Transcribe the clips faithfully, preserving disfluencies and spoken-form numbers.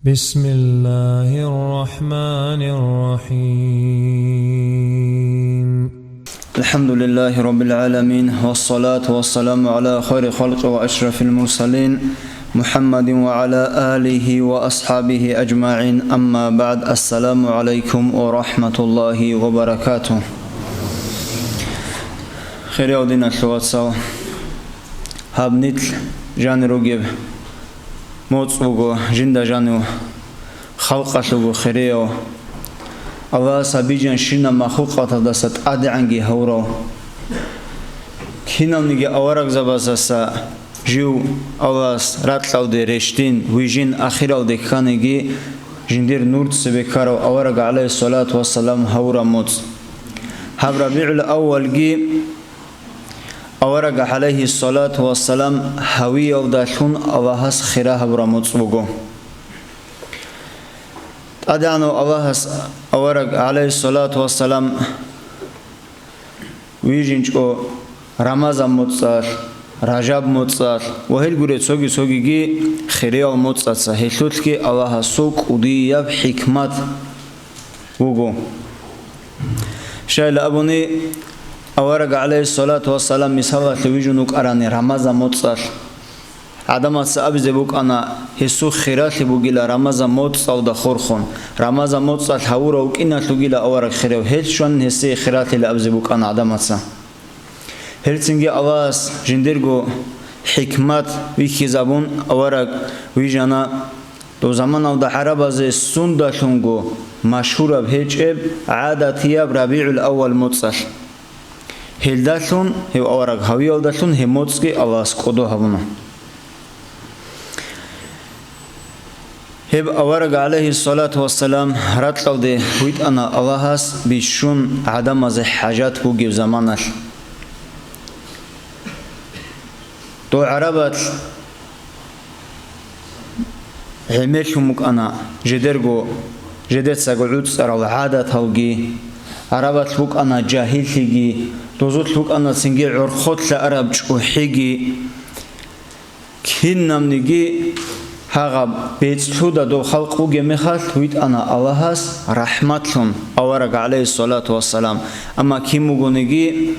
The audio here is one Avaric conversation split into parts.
بسم الله الرحمن الرحيم. الحمد لله رب العالمين، والصلاة والسلام على خير خلق وأشرف المرسلين، محمد وعلى آله وأصحابه أجمعين. أما بعد، السلام عليكم ورحمة الله وبركاته. Хириял диналъул вацал, гьаб нилъ жанир ругеб моцӀ буго, жинда жанив халкъалъулго хирияв, Аллагьас гьабижанщинаб махлукъаталдаса тӀадегӀанги гьавурав. Киналниги аварагзабазаса жив Аллагьас ракьалде рещтин, вижин, ахиралде кканиги, жиндир нур цебе ккарав авараг, гӀалайгьиссалату вассалам, гьавураб моцӀ. Гьаб РабигӀул-аввалги авараг, гӀалайгьиссалату вассалам, гьавиялдалъун Аллагьас хира гьабураб моцӀ буго. ТӀадегӀанав Аллагьас авараг, гӀалайгьиссалату вассалам, вижинчӀо Рамазан моцӀалъ, Ражаб моцӀалъ ва гьел гуреб цоги-цогиги хириял моцӀаца, гьелъулъги Аллагьасул кӀудияб хӀикмат буго. Щайила абуни, авараг, гӀалайгьиссалату вассалам, мисалалъе вижун вукӀарани Рамазан моцӀалъ, гӀадамаца абизе букӀана, гьесул хиралъи бугила Рамазан моцӀалда хурхун, Рамазан моцӀалъ гьавурав вукӀиналъ вугила авараг хирав, гьелъ щванин гьесие хиралъила абизе букӀана гӀадамаца. Гьелцинги Аллагьас жиндирго хӀикмат вихьизабун авараг вижана. Дов заманалда гӀарабазе сундалъунго машгьураб гьечӀеб гӀадатияб РабигӀул-аввал моцӀалъ. Гьелдалъун, гьев авараг гьавиялдалъун, гьеб моцӀги Аллагьас кӀодо гьабуна. Гьеб авараг, гӀалайгьиссалату вассалам, ракьалде витӀана Аллагьас бищун гӀадамазе хӀажат бугеб заманалъ. Дов гӀарабалъ гӀемерлъун букӀана жидерго, жидецаго гӀуцӀарал гӀадаталги, гӀарабалъ букӀана жагьиллъиги, дозулъ букӀана цинги гӀорхъолъа араб чӀухӀиги. Кинабниги гьагъаб бецӀлъуда дов халкъ вугеб мехалъ, витӀана Аллагьас рахӀматлъун авараг, гӀалайгьиссалату вассалам. Амма кин вугониги,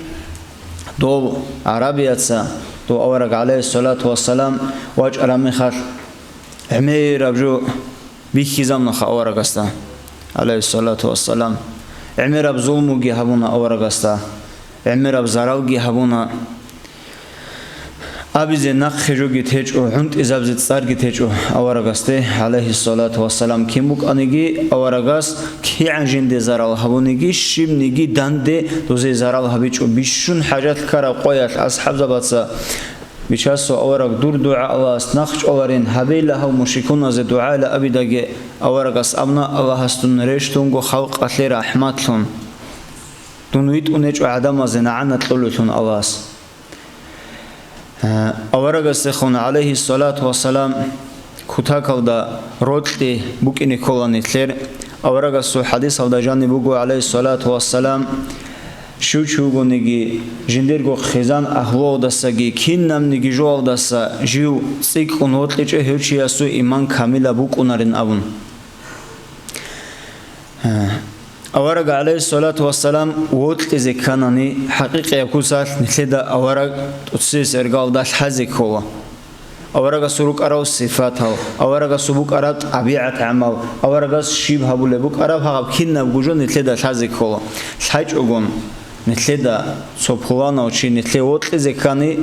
дов гӀарабияца, дов авараг, гӀалайгьиссалату вассалам, вачӀараб мехалъ, гӀемераб жо бихьизабунаха аварагасда, гӀалайгьиссалату вассалам. ГӀемераб зулмуги гьабуна аварагасда, гӀемераб заралги гьабуна. Абизе нахъе жоги течӀо, гӀунтӀизабизе цӀарги течӀо аварагасде, гӀалайгьиссалату вассалам. Кин букӀаниги, аварагас кигӀан жинде зарал гьабуниги, щибниги данде дозе зарал гьабичӀо. Бищун хӀажат ккараб къоялъ асхӀабзабаца Бичасо авараг, дур дугӀа Аллагьас нахъчӀваларин, гьабейла гьав мушрикуназе дугӀайила абидаги, аварагас абуна: Аллагьас дун рещтунго халкъалъе рахӀматлъун. Дун витӀун гьечӀо гӀадамазе нагӀана кьолелъун Аллагьас. Э, аварагасдехун, гӀалайгьиссалату вассалам, кутакалда рокьи букӀине ккола нилъер. Аварагасул хӀадисалда жаниб буго, гӀалайгьиссалату вассалам, щив чи вугониги, жиндирго хъизан агьлуялдасаги, кинабниги жоялдаса жив цӀикӀкӀун вокьичӀо, гьев чиясул иман камилаб букӀунарин абун. Авараг, гӀалайгьиссалату вассалам, вокьизе кканани, хӀакъикъияб куцалъ нилъеда авараг тӀоцебесеб иргаялда лъазе ккола. Аварагасул рукӀарал сифатал, аварагасул букӀараб тӀабигӀат-гӀамал, аварагас щиб гьабулеб букӀараб, гьаб кинабго жо нилъеда лъазе ккола. ЛъачӀогон нилъеда цо пуланав чи нилъее вокьизе ккани,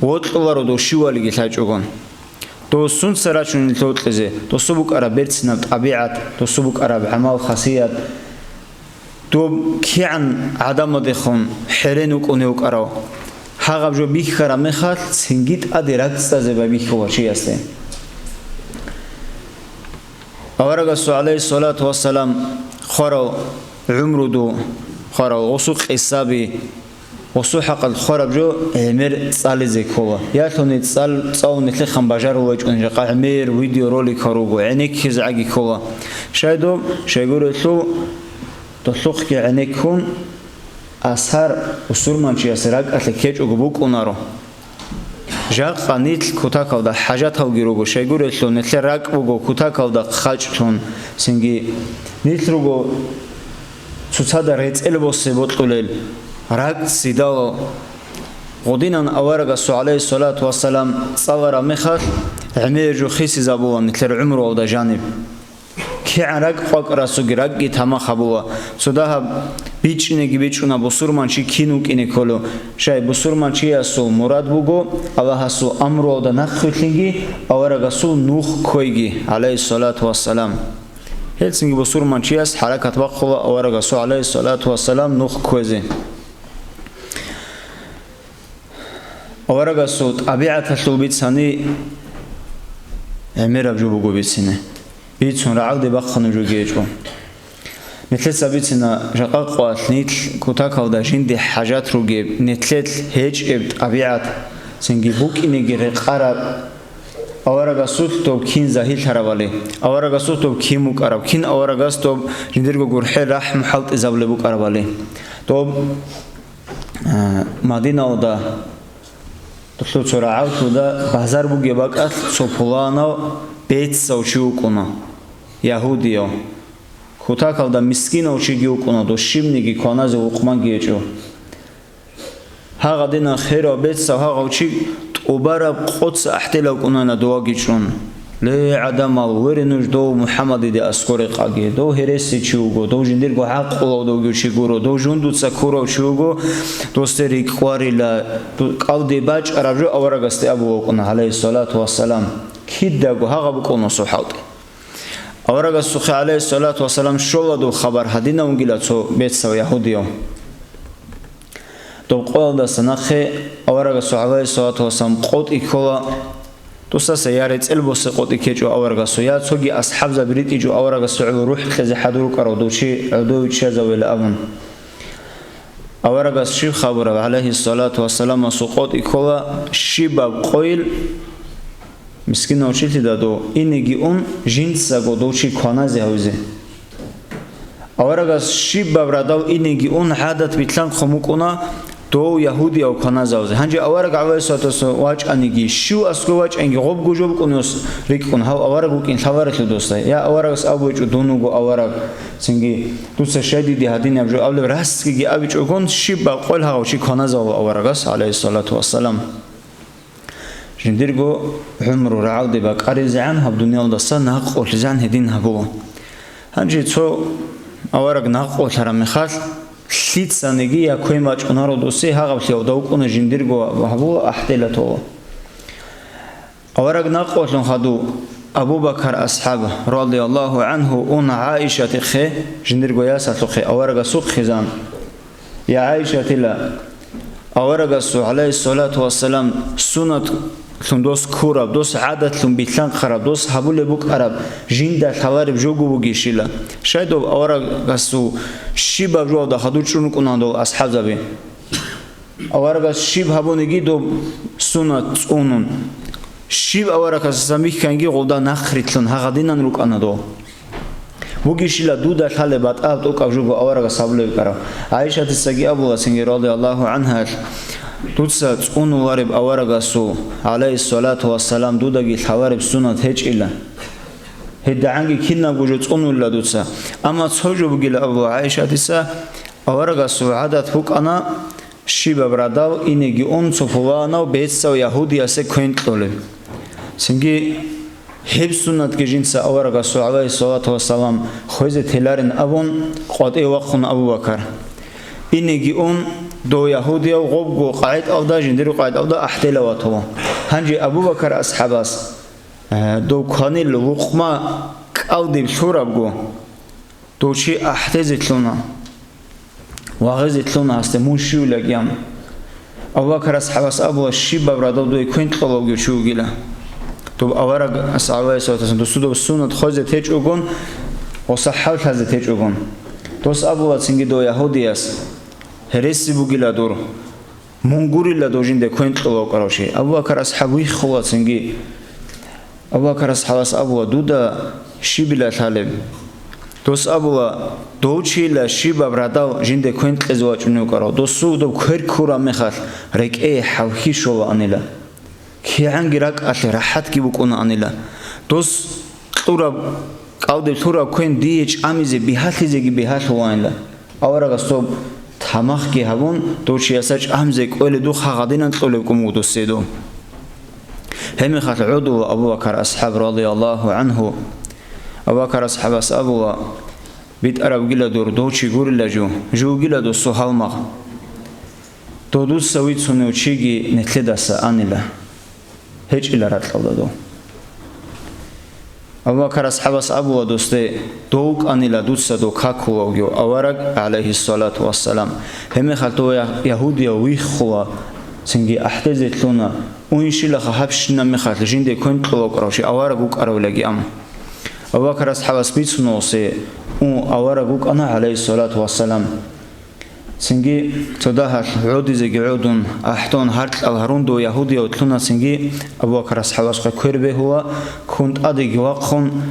вокьуларо дов щивалиги лъачӀогон. Дов сунца рачунел вокьизе, досул букӀараб берцинаб тӀабигӀат, досул букӀараб гӀамал-хасият, дов кигӀан гӀадамалдехун хӀерен вукӀунев вукӀарав. Гьагъаб жо бихьараб мехалъ, цинги тӀаде рацӀцӀазе байбихьула чиясде. Аварагасул, гӀалайгьиссалату вассалам, хварал гӀумруду, хварал гъусу къисаби, гъусу хӀакъалъ хвараб жо гӀемер цӀализе ккола. Ялъуни цӀал-, цӀалун нилъехъан бажарулечӀун жакъа гӀемер видеороликал руго, гӀенеккизе гӀаги ккола. Щайдул, щайгурелъул, долъухъги гӀенеккун, асар бусурманчиясе ракӀалъе ккечӀого букӀунаро. Жакъа нилъ кутакалда хӀажаталги руго, щайгурелъул нилъер ракӀ буго кутакалда хъачӀлъун, цинги нилъ руго цоцазда рецӀел босе бокьулел, ракӀ ццидал. Гъудинан аварагасул, гӀалайгьиссалату вассалам, цӀалараб мехалъ, гӀемер жо хисизабула нилъер гӀумруялда жаниб. КигӀан ракӀ къвакӀарасулги ракӀги тамах гьабула. Цо дагьаб бичӀчӀинеги бичӀчӀуна, бусурманчи кин вукӀине кколев. Щай, бусурманчиясул мурад буго Аллагьасул амруялда нахъвилълъинги аварагасул нух кквейги, гӀалайгьиссалату вассалам. Гьелцинги бусурманчияс хӀаракат бахъула аварагасул, гӀалайгьиссалату вассалам, нух кквезе. Аварагасул тӀабигӀаталъул бицани гӀемераб жо буго бицине. Бицун рагӀалде бахъана жоги гьечӀо. Нилъеца бицина жакъа къоялъ нилъ кутакалда жинде хӀажат ругеб, нилъелъ гьечӀеб тӀабигӀат, цинги букӀинеги рекъараб аварагасулъ доб кин загьирлъарабали, аварагасулъ доб кин букӀараб, кин аварагас доб жиндирго гурхӀел рахӀму хӀалтӀизабулеб букӀарабали. Доб, э, Мадиналда, долъул цо рагӀаллъуда базар бугеб бакӀалъ цо пуланав бецав чи вукӀуна, ягьудияв. Кутакалда мискинав чиги вукӀуна, дос щибниги кваназе вукъманги гьечӀо. Гьагъадинан херав бецав гьагъав чи тӀубараб къоца ахӀделав кӀунана доваги чӀун. Ле, гӀадамал, вере нуж дов МухӀаммадиде аскӀоре къаги, дов гьересичи вуго, дов жиндирго гӀакълуяв довги чи гуро, дов жундуца ккурав чи вуго, досде рикӀкӀварила, ду-, кӀалдиб бачӀараб жо аварагасде абулев вукӀуна, гӀалайгьиссалату вассалам. Кидаго гьагъаб букӀуна сухӀалтӀи. Аварагасухъе, гӀалайгьиссалату вассалам, щола доб хабар гьадинав вугила цо бецав ягьудияв. Доб къоялдаса нахъе аварагасул, гӀалайгьиссалату вассалам, къотӀи ккола, досаса я рецӀел босе къотӀи ккечӀо аварагасул, я цоги асхӀабзаби ритӀичӀо аварагасул гӀоло рухӀ кьезе хӀадур рукӀарав дов чи гӀодове чӀезавила абун. Аварагас щиб хабураб, гӀалайгьиссалату вассаламасул къотӀи ккола, щибаб къойил мискинав чилъида дов инеги ун, жинцаго дов чи кваназе гьавизе. Аварагас щибаб радал инеги ун гӀадат билълъанхъун букӀуна дов ягьудияв кваназавзе. Гьанже авараг, гӀалайгьиссалату вассалам, вачӀаниги, щив аскӀов вачӀанги гъобго жо букӀунев рикӀкӀун, гьав авараг вукӀин лъаларелъул досда. Я аварагас абугьечӀо, дун вуго авараг, цинги дуца щай диде гьадинаб жо абулеб, расцгиги абичӀогон, щибаб къойил гьагъав чи кваназавула аварагас, гӀалайгьиссалату вассалам. Жиндирго гӀумру рагӀалде бакӀаризегӀан гьаб дуниялдаса накъулъизегӀан гьедин гьабула. Гьанже цо авараг накъулъараб мехалъ, лъицаниги я квен бачӀунаро досе, гьагъаблъи гьавда вукӀуна жиндирго ва гьабула ахӀдела тола. Авараг накъулъун хадув Абу Бакар асхӀаб, радияллагьу гӀангьу, ун ГӀаишатихъе, жиндирго ясалъухъе, аварагасухъ хизан. Я ГӀайшатила, аварагасул, гӀалайгьиссалату вассалам, суннатлъун дос ккураб, дос гӀадатлъун билълъанхъараб, дос гьабулеб букӀараб, жинда лъалареб жого бугищила. Щай доб аварагасул щибаб жоялда хадур чӀун рукӀуна дол асхӀабзаби? Аварагас щиб гьабуниги доб суннат цӀунун. Щиб аварагас замихьанги гъолда нахърилълъун гьагъадинан рукӀана дол. Бугищила дуда лъалеб батӀа тӀокӀаб жого аварагас гьабулеб букӀараб. ГӀайшатицаги абула цинги, радияллагьу гӀангьа, дуца цӀунулареб аварагасул, гӀалайгьиссалату вассалам, дудаги лъалареб суннат гьечӀила. ГьедигӀанги кинабго жо цӀунулила дуца. Амма цо жо бугила абула ГӀайшатица, аварагасул гӀадат букӀана, щибаб радал инеги ун цо пуланав бецав ягьудиясе квен кьолеб. Цинги гьеб суннатги жинца аварагасул, гӀалайгьиссалату вассалам, хвезе теларин абун, къватӀив вахъун Абу Бакар. Инеги ун, дов ягьудияв гъобго къагӀидалда, жиндирго къагӀидалда ахӀдела ватула. Гьанже Абу Бакар асхӀабас, э, дов кванил лукъма кӀалдиб лъурабго, дов чи ахӀдезе лъуна, вагъизе лъуна гьасде, мун щивилан абун. Абу Бакар асхӀабас абула, щибаб радал дуе квен кьолев чи вугила. Доб аварагас, гӀалайгьиссалату вассалам, досудаб суннат хвезе течӀогон, гъоса хӀал лъазе течӀогон. Дос абула цинги дов ягьудияс, гьереси бугила дур. Мун гурила дов жинда квен кьолев вукӀарав чи. Абу Бакар асхӀаб виххула цинги. Абу Бакар асхӀабас абула, дуда щибила лъалеб? Дос абула, дов чила щибаб радал жинда квен кьезе вачӀунев вукӀарав. Досул доб квер ккураб мехалъ, рекӀее хӀалхьи щолаанила. кигӀанги ракӀалъе рахӀатги букӀунаанила. Дос кьураб, кӀалдиб лъураб квен дие чӀамизе бигьалъизеги бигьалъулаанила. Аварагас доб тамахги гьабун, дов чиясда чӀамизе кӀвеледухъ гьагъадинан кьолеб кӀун буго досие дов. Гьебмехалъ гӀодула Абу Бакар асхӀаб радияллагьу гӀанхӀу. Абу Бакар асхӀабас абула: «БитӀарабгила дур, дов чи гурила жо, жо вугила досул гьалмагъ. Додуца вицунев чиги нилъедаса анила». ГьечӀила ракьалда дов. Абу Бакар асхӀабас абула досде: «Дов вукӀанила дуца дов какулев вугев авараг, гӀалайгьиссалату вассалам. Гьебмехалъ дов я-, ягьудияв виххула, цинги ахӀдезе лъуна, унщилаха гьабщинаб мехалъ жинде квен кьолев вукӀарав чи авараг вукӀаравилаги ам». Абу Бакар асхӀабас бицуна гьесие, ун авараг вукӀана, гӀалайгьиссалату вассалам. Цинги цо дагьалъ гӀодизеги гӀодун, ахӀдон гьаркьал гьарун дов ягьудияв лъуна, цинги Абу Бакар асхӀабасухъе квер бегьула, квен тӀадеги вахъун,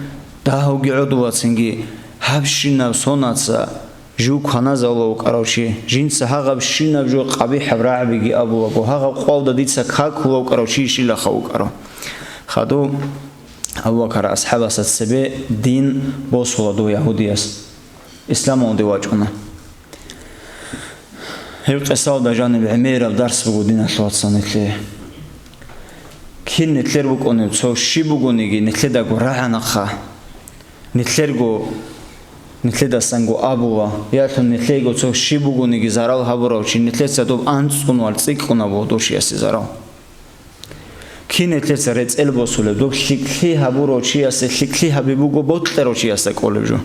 дагьавги гӀодула, цинги гьабщинаб сонаца жив кваназавулев вукӀарав чи, жинца гьагъабщинаб жо къабихӀаб рагӀабиги абулаго, гьагъаб къоялда дица какулев вукӀарав чи щилаха вукӀарав. Хадув Абу Бакар асхӀабасда цебе дин босула дов ягьудияс. Исламалде вачӀуна. Гьеб къисалда жаниб гӀемераб дарс буго, диналъул вацал, нилъее. Кин нилъер букӀунеб, цо щиб бугониги нилъедаго рагӀанахъа. Нилъерго, нилъедасанго абула, ялъун нилъеего цо щиб бугониги зарал гьабурав чи, нилъеца доб анцӀунвал цӀикӀкӀун абула дов чиясе зарал. Кин нилъеца рецӀел босулеб, доб лъикӀлъи гьабурав чиясе лъикӀлъи гьаби буго, бокьарав чиясда кӀолеб жо.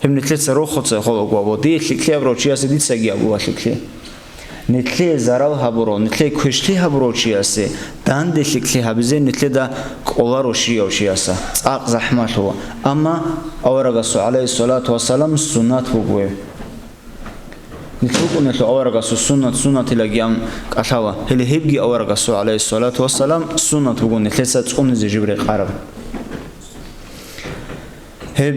Гьеб нилъеца рохуца холаго абула, дие лъикӀлъи гьабурав чиясе дицаги абула лъикӀлъи. Нилъее зарал гьабурав, нилъее квешлъи гьабурав чиясе данде лъикӀлъи гьабизе нилъеда кӀоларо щияв чияса, цӀакъ захӀмалъула. Амма аварагасул, гӀалайгьиссалату вассалам, суннат буго гьеб. Нилъ рукӀунелъул аварагасул суннат суннатилаги ан кӀалъала. Гьеле гьебги аварагасул, гӀалайгьиссалату вассалам, суннат буго нилъеца цӀунизе жиб рекъараб. Гьеб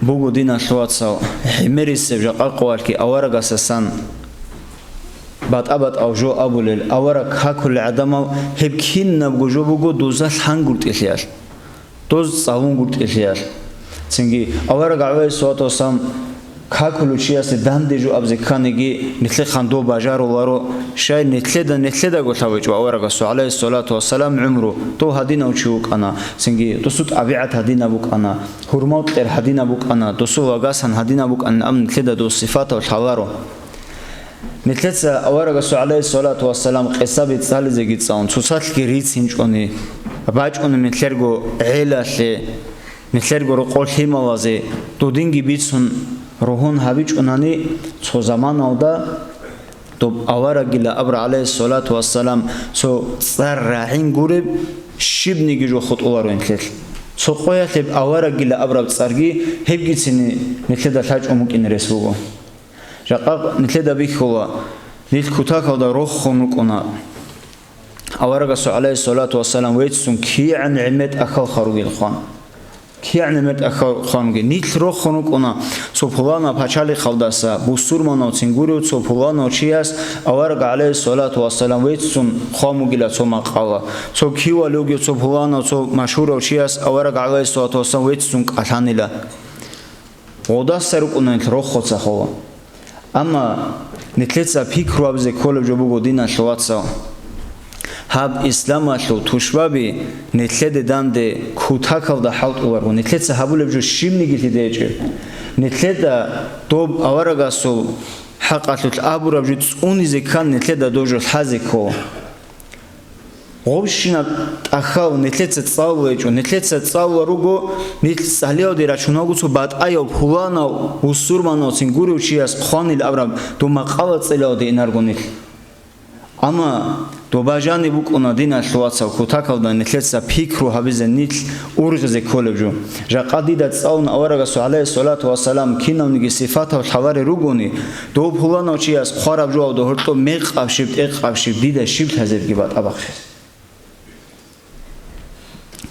буго, диналъул вацал, гӀемерисеб жакъа къоялъги аварагасасан батӀа-батӀав жо абулел, авараг какулел гӀадамал гьеб кинабго жо буго дозда лъангутӀилъиялъ. Доз цӀалунгутӀилъиялъ. Цинги авараг, гӀалайгьиссалату вассалам, какулев чиясе данде жо абизе кканиги, нилъехъан дов бажаруларо, щай нилъеда, нилъедаго лъавичӀо аварагасул, гӀалайгьиссалату вассалам, гӀумру, дов гьадинав чи вукӀана, цинги досул тӀабигӀат гьадинаб букӀана, гьурмал кьер гьадинаб букӀана, досул вагасан гьадинаб букӀана, амма нилъеда дов сифатав лъаларо. Нилъеца аварагасул, гӀалайгьиссалату вассалам, къисаби цӀализеги цӀалун, цоцалъги рицинчӀони, бачӀунеб нилъерго гӀелалъе, нилъерго рокъор лъималазе, додинги бицун ругьун гьабичӀунани, цо заманалда доб аварагила абураб, гӀалайгьиссалату вассалам, цо цӀар рагӀин гуреб щибниги жо хутӀуларо нилъелъ. Цо къоялъеб аварагила абураб цӀарги гьебгицин нилъеда лъачӀун букӀине рес буго. Жакъа нилъеда бихьула, нилъ кутакалда рохун рукӀуна. Аварагасул, гӀалайгьиссалату вассалам, веццун кигӀан гӀемер тӀахьал хван ругел хъван. КигӀан гӀемер тӀахьал хван ругел. Нилъ рохун рукӀуна цо пуланаб пачалихъалдаса, бусурманавцин гурев цо пуланав чияс авараг, гӀалайгьиссалату вассалам, веццун хъван бугила цо макъала. Цо кивал вугев цо пуланав, цо машгьурав чияс авараг, гӀалайгьиссалату вассалам, веццун кӀалъанила. Гъодаса рукӀуна нилъ рохуца хола. Амма нилъеца пикру гьабизе кколеб жо буго, диналъул вацал. Гьаб исламалъул тушбаби нилъеде данде кутакалда хӀалтӀуларго, нилъеца гьабулеб жо щибниги лъиде гьечӀеб. Нилъеда доб аварагасул хӀакъалъулъ абураб жо цӀунизе ккан, нилъеда доб жо лъазе ккола. Гъобщинаб тӀахьал нилъеца цӀалулечӀо, нилъеца цӀалула руго, нилъ цӀалиялде рачунаго цо батӀаяв пуланав бусурманавцин гурев чияс хъванил абраб доб макъала цӀалиялде инарго нилъ. Амма доба жаниб букӀуна, диналъул вацал, кутакалда нилъеца пикру гьабизе нилъ ургъизе кколеб жо. Жакъа дида цӀалун аварагасул, гӀалайгьиссалату вассалам, кинавниги сифатав лъаларел ругони, дов пуланав чияс хъвараб жоялда гьоркьоб мекъаб щиб, тӀекъаб щиб, дида щиб лъазебги батӀа бахъизе.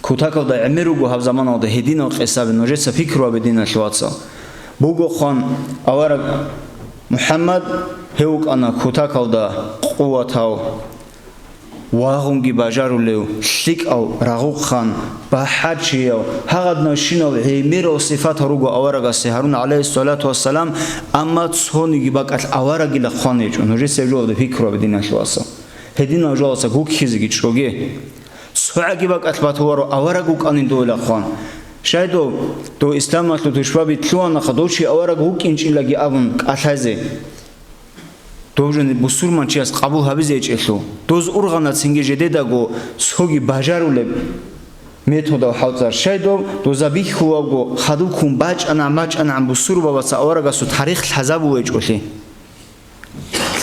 Кутакалда гӀемер руго гьаб заманалда гьединал къисаби, нужеца пикру гьабе, диналъул вацал. Буго хъван авараг МухӀаммад, гьев вукӀана кутакалда къуватав. Вагъунги бажарулев, лъикӀав, рагъухъан, бахӀарчияв, гьагъадинав щинав гӀемерал сифатал руго аварагасе гьарун, гӀалайгьиссалату вассалам, амма цониги бакӀалъ аварагила хъван гьечӀо. Нужеца гьеб жоялда пикру гьабе, диналъул вацал. Гьединал жоялдаса гуккизеги чӀоге. ЦогӀаги бакӀалъ батуларо авараг вукӀанин довила хъван. Щай дов, дов исламалъул тушбаби лъугьанаха, дов чи авараг вукӀинчӀилаги абун кӀалъайзе. Дов жо бусурманчияс къабул гьабизе гьечӀелъул, доз ургъанацинги жедедаго цоги бажарулеб методал хӀалтӀар. Щай дов, доза бихьулавго, хадубккун бачӀана-мачӀанагӀан бусурбабаца аварагасул тарих лъазабулеб гьечӀолъи.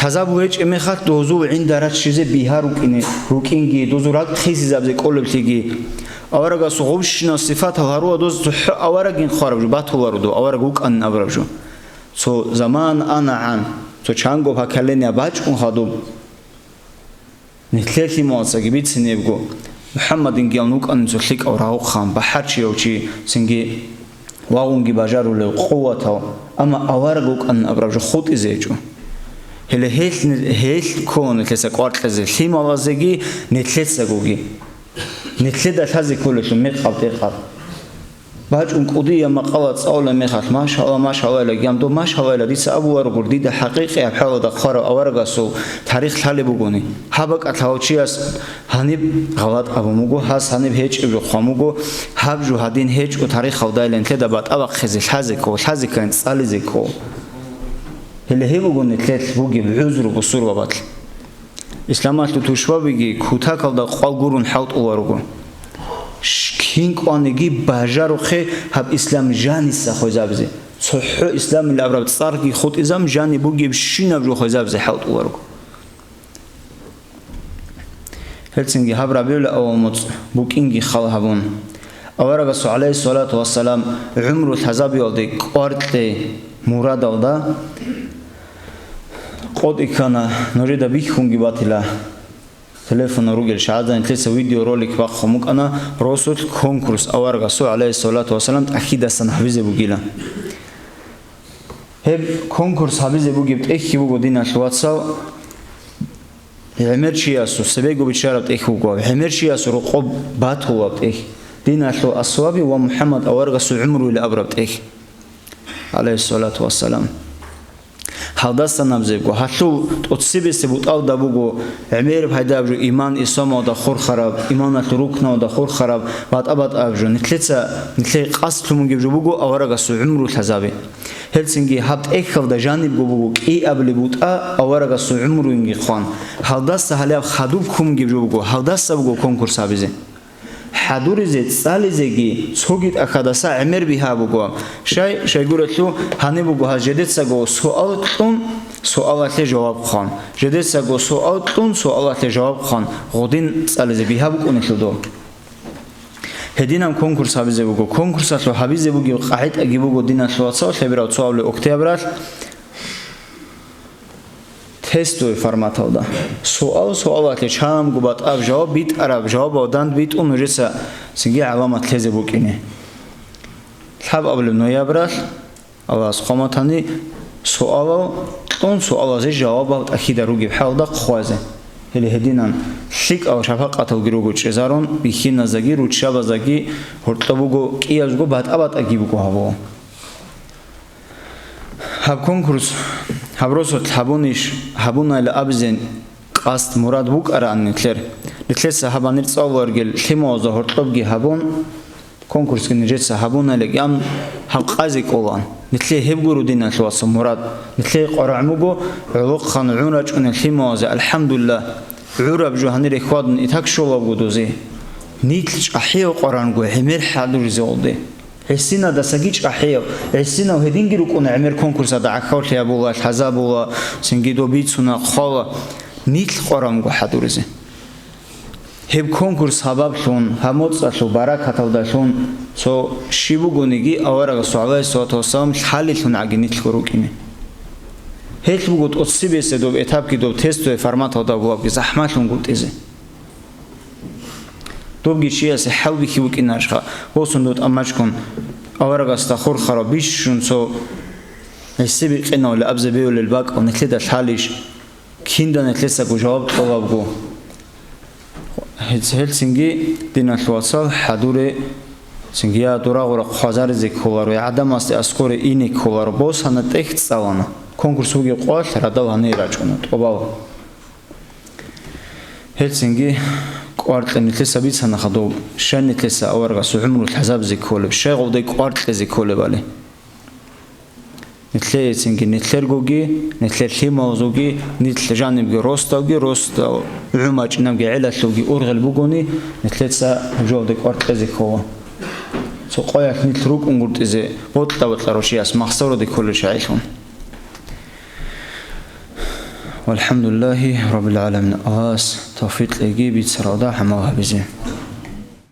Лъазабулеб гьечӀеб мехалъ дозул гӀин дараччизе бигьа рукӀине, рукӀинги, дозул ракӀ хисизабизе кӀолеблъиги. Аварагасул гъубщинал сифатал гьарула доз цохӀо аварагин хъвараб жо, батуларо дов, авараг вукӀанин абураб жо. Цо заман анагӀан, цо чанго поколение бачӀун хадуб, нилъер лъималацаги бицинебго, МухӀаммадингиял вукӀанин цо лъикӀав рагъухъан, бахӀарчияв чи, цинги вагъунги бажарулев, къуватав, амма авараг вукӀанин абураб жо хутӀизе гьечӀо. Гьеле гьелъ, гьелъ ккола нилъеца кӀвар кьезе лъималазеги нилъецагоги. Нилъеда лъазе кколелъул мекъаб-тӀекъаб. БачӀун кӀудияб макъала цӀалулеб мехалъ, машалла, машалла, ила гьанив, машалла, ила дица абуларогури, дида хӀакъикъияб хӀалалда хъварав аварагасул тарих лъалеб бугони. Гьаб бакӀалъ гьав чияс гьаниб гъалатӀ абун буго, гьас гьаниб гьечӀеб жо хъван буго, гьаб жо гьадин гьечӀо тарихалда, ила нилъеда батӀа бахъизе лъазе ккола, лъазе ккани цӀализе ккола. Гьеле гьеб буго нилъелъ бугеб гӀузру бусурбабазул. Исламалъул тушбабиги кутакалда къвал гурун хӀалтӀуларуго. Ш-, кин кӀваниги бажарухъе гьаб ислам жаниса хвезабизе. ЦохӀо исламил абураб цӀарги хутӀизабун жаниб бугебщинаб жо хвезабизе хӀалтӀуларуго. Гьелцинги гьаб РабигӀул-аввал муцӀ букӀинги хал гьабун, аварагасул, гӀалайгьиссалату вассалам, гӀумру лъазабиялде кӀвар кьей мурадалда, къотӀи ккана, нужеда бихьунги батила, телефонал ругел шагьазда нилъеца видеоролик бахъун букӀана, росулъ конкурс аварагасул, гӀалайгьиссалату вассалам, тӀахьидасан гьабизе бугила. Гьеб конкурс гьабизе бугеб тӀехьги буго, диналъул вацал, гӀемер чиясул, цебего биччараб тӀехь вуго, гӀемер чиясул рокъоб батулаб тӀехь, диналъул асваби ва МухӀаммад аварагасул гӀумруйилан абураб тӀехь, гӀалайгьиссалату вассалам. Гьалдасан абизебго, гьалъул тӀоцебесеб бутӀалда буго гӀемер пайдаб жо, иман исламалда хурхараб, иманалъул рукналда хурхараб, батӀа-батӀаб жо, нилъеца, нилъее къасд лъун бугеб жо буго аварагасул гӀумру лъазаби. Гьелцинги гьаб тӀехьалда жанибго буго кӀиабилеб бутӀа аварагасул гӀумруйинги хъван. Гьалдаса гьалаб хадуб ккун бугеб жо буго, гьалдаса буго конкурс гьабизе. ХӀадуризе, цӀализеги цоги тӀахьадаса гӀемер бигьа буго. Щай, щайгурелъул гьаниб буго гьаз жедецаго суал кьун, суалалъе жаваб хъван. Жедецаго суал кьун, суалалъе жаваб хъван. Гъодин цӀализе бигьа букӀунелъул дол. Гьединаб конкурс гьабизе буго. Конкурсалъул гьабизе бугеб къагӀидаги буго, диналъул вацал, лъеберал цоабилеб октябралъ тестовый форматалда. Суал суалалъе чанго батӀаб жаваб битӀараб, жавабал дандбитӀун нужеца цинги гӀаламат лъезе букӀине. Лъабабилеб ноябралъ Аллагьас хъван батани, суалал кьун, суалазе жавабал тӀахьида ругеб хӀалда хъвазе. Гьеле гьединан лъикӀал шапакъаталги руго чӀезарун, бихьиназдаги, руччабаздаги гьоркьоб буго, кӀиязго батӀа-батӀаги буго гьабула. Гьаб конкурс, гьаб росулъ гьабунищ, гьабунайилан абизе къасд-мурад букӀараан нилъер. Нилъеца гьаб гьанир цӀалуларел лъималазда гьоркьобги гьабун, конкурсги нижеца гьабунайилан гьаб къазе кӀолаан. Нилъее гьеб гуро, диналъул вацал, мурад. Нилъее къваригӀун буго гӀолохъан гӀун рачӀунел лъималазе, алхӀамдулиллагь, гӀураб жо гьанире хьвадун итак щолабго дозе. Нилъ чӀахӀиял къваригӀунго гӀемер хӀадуризе гьелде. ГӀисинадасаги чӀахӀиял, гӀисинал гьединги рукӀуна гӀемер конкурсалда гӀахьаллъи гьабула, лъазабула, цинги доб бицуна, хъвала. Нилъ къваригӀунго хӀадуризе. Гьеб конкурс гьабаблъун, гьаб моцӀалъул баракаталдалъун цо щиб бугониги аварагасул, гӀалайгьиссалату вассалам, лъалелъун гӀаги нилъго рукӀине. Гьелъ буго тӀоцебесеб доб этапги доб тестовый форматалда бугебги захӀмалъунгутӀизе. Добги чиясе хӀалбихьи букӀинарищха, босун дов тӀамачӀун, аварагасда хурхарав бищун цо гӀиси-бикъинавли абизе бегьулел бакӀал нилъеда лъалищ? Кинда нилъецаго жаваб кьолабго? Гьелцинги, диналъул вацал, хӀадуре, цинги я дурагъура хъвазаризе кколаро, я гӀадамасде аскоре ине кколаро, босана тӀехь цӀалана. Конкурс бугеб къоялъ радал гьанир рачӀуна, тӀубал. Гьелцинги кӀвар кье нилъеца бицана хадуб, щай нилъеца аварагас гӀумру лъазабизе кколеб, щай гъовдай кӀвар кьезе кколебали. Нилъеецинги, нилъергоги, нилъер лъималазулги, нилъ жанибги росдалги, росдал гӀумачӀинабги гӀелалъулги ургъел бугони, нилъеца гьаб жоялде кӀвар кьезе ккола. Цо къоялъ нилъ рукӀунгутӀизе бокьа-бокьарав чияс махсароде кколел шагьилъун. ВалхӀамдулиллагьи раббил гӀаламин. Аллагьас тавфикъ кьеги бицаралда гӀамал гьабизе.